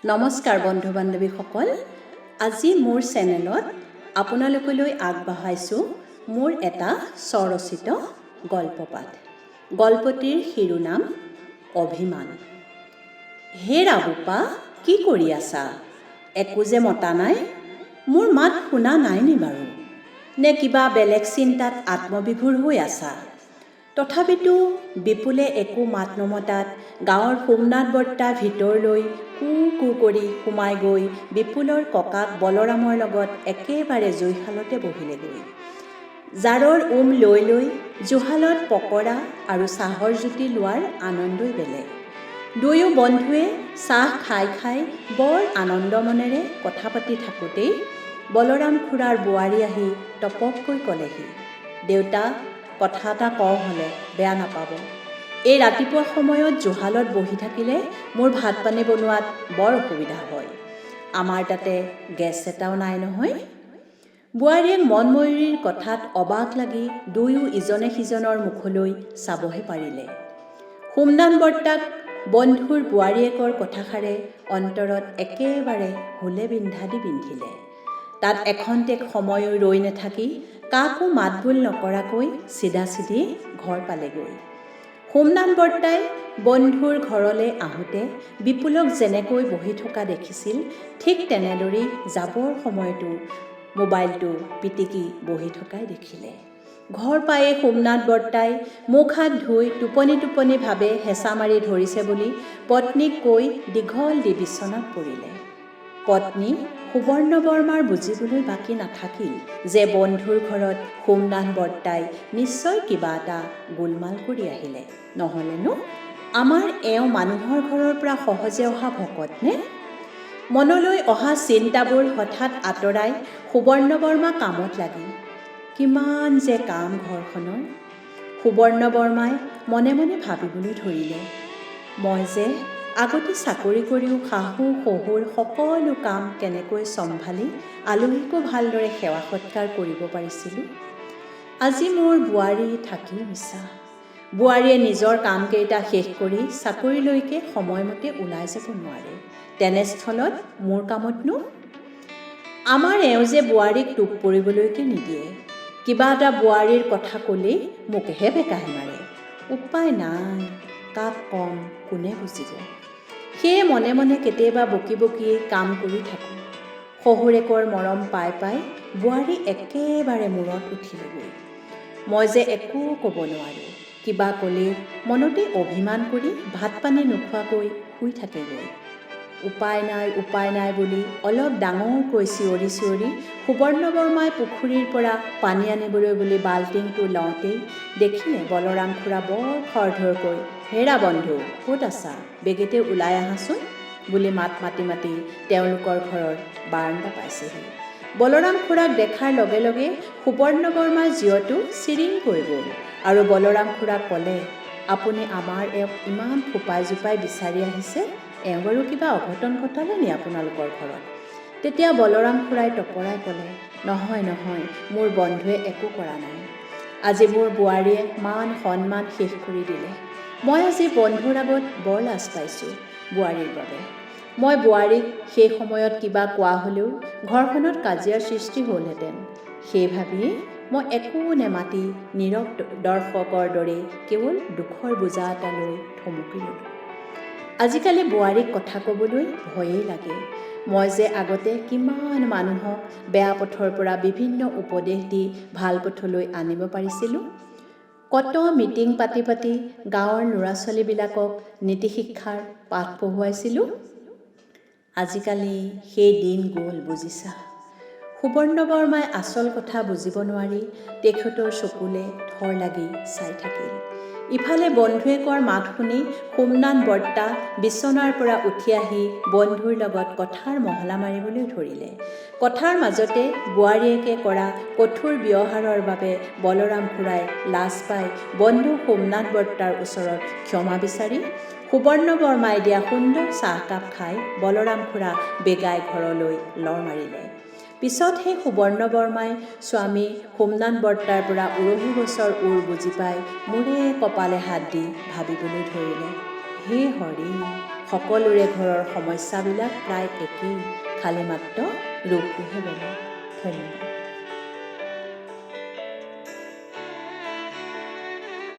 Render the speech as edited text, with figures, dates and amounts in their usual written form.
নমস্কাৰ বন্ধু বান্ধৱীসকল, আজি মোৰ চেনেলত আপোনালোকলৈ আগবঢ়াইছোঁ মোৰ এটা স্বৰচিত গল্প পাঠ। গল্পটিৰ শিৰোনাম অভিমান। হেৰা বোপা, কি কৰি আছা? একো যে মতা নাই। মোৰ মাত শুনা নাইনি বাৰু, নে কিবা বেলেগ চিন্তাত আত্মবিভোৰ হৈ আছা? তথাপিতো বিপুলে একো মাত নমতাত গাঁৱৰ সোমনাথ বৰ্তা ভিতৰলৈ কু কু কৰি সোমাই গৈ বিপুলৰ ককাক বলৰামৰ লগত একেবাৰে জুইশালতে বহিলেগৈ। জাৰৰ উম লৈ লৈ জুহালত পকৰা আৰু চাহৰ জুতি লোৱাৰ আনন্দই বেলেগ। দুয়ো বন্ধুৱে চাহ খাই খাই বৰ আনন্দ মনেৰে কথা পাতি থাকোঁতেই বলৰাম খুৰাৰ বোৱাৰী আহি টপককৈ ক'লেহি, "দেউতা, কথা এটা কওঁ হ'লে বেয়া নাপাব। এই ৰাতিপুৱা সময়ত জুহালত বহি থাকিলে মোৰ ভাত পানী বনোৱাত বৰ অসুবিধা হয়। আমাৰ তাতে গেছ এটাও নাই নহয়।" বোৱাৰীয়েক মনময়ূৰীৰ কথাত অবাক লাগি দুয়ো ইজনে সিজনৰ মুখলৈ চাবহে পাৰিলে। সোমনাথ বৰ্তাক বন্ধুৰ বোৱাৰীয়েকৰ কথাষাৰে অন্তৰত একেবাৰে হুলে বিন্ধা দি বিন্ধিলে। তাত এখন্তেক সময়ো ৰৈ নাথাকি কাকো মাতবোল নকৰাকৈ চিধা চিধি ঘৰ পালেগৈ। সোমনাথ বৰ্তাই বন্ধুৰ ঘৰলৈ আহোঁতে বিপুলক যেনেকৈ বহি থকা দেখিছিল, ঠিক তেনেদৰেই যাবৰ সময়তো মোবাইলটো পিটিকি বহি থকাই দেখিলে। ঘৰ পায়ে সোমনাথ বৰ্তাই মুখ হাত ধুই টোপনি টোপনি ভাৱে হেঁচা মাৰি ধৰিছে বুলি পত্নীক কৈ দীঘল দি বিচনাত পৰিলে। পত্নী সুবৰ্ণ বৰ্মাৰ বুজিবলৈ বাকী নাথাকিল যে বন্ধুৰ ঘৰত সোমনাথ বৰ্তাই নিশ্চয় কিবা এটা গোলমাল কৰি আহিলে। নহ'লেনো আমাৰ এওঁ মানুহৰ ঘৰৰ পৰা সহজে অহা ভকতনে? মনলৈ অহা চিন্তাবোৰ হঠাৎ আঁতৰাই সুবৰ্ণ বৰ্মা কামত লাগিল। কিমান যে কাম ঘৰখনৰ! সুবৰ্ণ বৰ্মাই মনে মনে ভাবিবলৈ ধৰিলে, মই যে আগতে চাকৰি কৰিও শাহু শহুৰ সকলো কাম কেনেকৈ চম্ভালি আলহীকো ভালদৰে সেৱা সৎকাৰ কৰিব পাৰিছিলোঁ, আজি মোৰ বোৱাৰী থাকিও মিছা। বোৱাৰীয়ে নিজৰ কামকেইটা শেষ কৰি চাকৰিলৈকে সময়মতে ওলাই যাব নোৱাৰে। তেনেস্থলত মোৰ কামতনো? আমাৰ এওঁ যে বোৱাৰীক টোপ পৰিবলৈকে নিদিয়ে। কিবা এটা বোৱাৰীৰ কথা ক'লেই মোকহে ভেকাহি মাৰে। উপায় নাই, কাক ক'ম, কোনে বুজিব? সেয়ে মনে মনে কেতিয়াবা বকি বকিয়েই কাম কৰি থাকোঁ। শহুৰেকৰ মৰম পাই পাই বোৱাৰী একেবাৰে মূৰত উঠিলেগৈ। মই যে একো ক'ব নোৱাৰোঁ। কিবা ক'লেই মনতে অভিমান কৰি ভাত পানী নোখোৱাকৈ শুই থাকেগৈ। উপায় নাই, উপায় নাই বুলি অলপ ডাঙৰকৈ চিঞৰি চিঞৰি সুবৰ্ণ বৰ্মাই পুখুৰীৰ পৰা পানী আনিবলৈ বুলি বাল্টিংটো লওঁতেই দেখিলে বলৰাম খুৰা বৰ খৰধৰকৈ "হেৰা বন্ধু, ক'ত আছা? বেগেতে ওলাই আহাচোন" বুলি মাত মাতি মাতি তেওঁলোকৰ ঘৰৰ বাৰাণ্ডা পাইছেহি। বলৰাম খুৰাক দেখাৰ লগে লগে সুবৰ্ণ বৰ্মাৰ জীয়টো চিৰিংকৈ গ'ল আৰু বলৰাম খুৰাক ক'লে, "আপুনি আমাৰ এওঁক ইমান ফোপাই জোপাই বিচাৰি আহিছে, এওঁ বাৰু কিবা অঘটন ঘটালে নি আপোনালোকৰ ঘৰত?" তেতিয়া বলৰাম খুৰাই টপৰাই ক'লে, "নহয় নহয়, মোৰ বন্ধুৱে একো কৰা নাই। আজি মোৰ বোৱাৰীয়ে মান সন্মান শেষ কৰি দিলে। মই আজি বন্ধুৰ আগত বৰ লাজ পাইছোঁ বোৱাৰীৰ বাবে। মই বোৱাৰীক সেই সময়ত কিবা কোৱা হ'লেও ঘৰখনত কাজিয়াৰ সৃষ্টি হ'লহেঁতেন। সেই ভাবিয়েই মই একো নেমাতি নীৰৱ দৰ্শকৰ দৰেই কেৱল দুখৰ বোজা এটা লৈ থমকি ৰ'লোঁ। আজিকালি বোৱাৰীক কথা ক'বলৈ ভয়েই লাগে। মই যে আগতে কিমান মানুহক বেয়া পথৰ পৰা বিভিন্ন উপদেশ দি ভাল পথলৈ আনিব পাৰিছিলোঁ, কত মিটিং পাতি পাতি গাঁৱৰ ল'ৰা ছোৱালীবিলাকক নীতিশিক্ষাৰ পাঠ পঢ়ুৱাইছিলোঁ, আজিকালি সেই দিন গ'ল বুজিছা।" সুবৰ্ণ বৰ্মাই আচল কথা বুজিব নোৱাৰি তেখেতৰ চকুলে থৰ লাগি চাই থাকিল। ইফালে বন্ধুৱেকৰ মাত শুনি সোমনাথ বৰ্তা বিচনাৰ পৰা উঠি আহি বন্ধুৰ লগত কথাৰ মহলা মাৰিবলৈ ধৰিলে। কথাৰ মাজতে বোৱাৰীয়েকে কৰা কঠোৰ ব্যৱহাৰৰ বাবে বলৰাম খুৰাই লাজ পাই বন্ধু সোমনাথ বৰ্তাৰ ওচৰত ক্ষমা বিচাৰি সুবৰ্ণ বৰ্মাই দিয়া সুন্দৰ চাহকাপ খাই বলৰাম খুৰা বেগাই ঘৰলৈ লৰ মাৰিলে। পিছত সেই সুবৰ্ণ বৰ্মাই স্বামী সোমনাথ বৰ্তাৰ পৰা উৰহী গছৰ ওৰ বুজি পাই মূৰে কপালে হাত দি ভাবিবলৈ ধৰিলে, হে হৰি! সকলোৰে ঘৰৰ সমস্যাবিলাক প্ৰায় একেই, খালি মাত্ৰ ৰূপটোহে বেলেগ। ধন্যবাদ।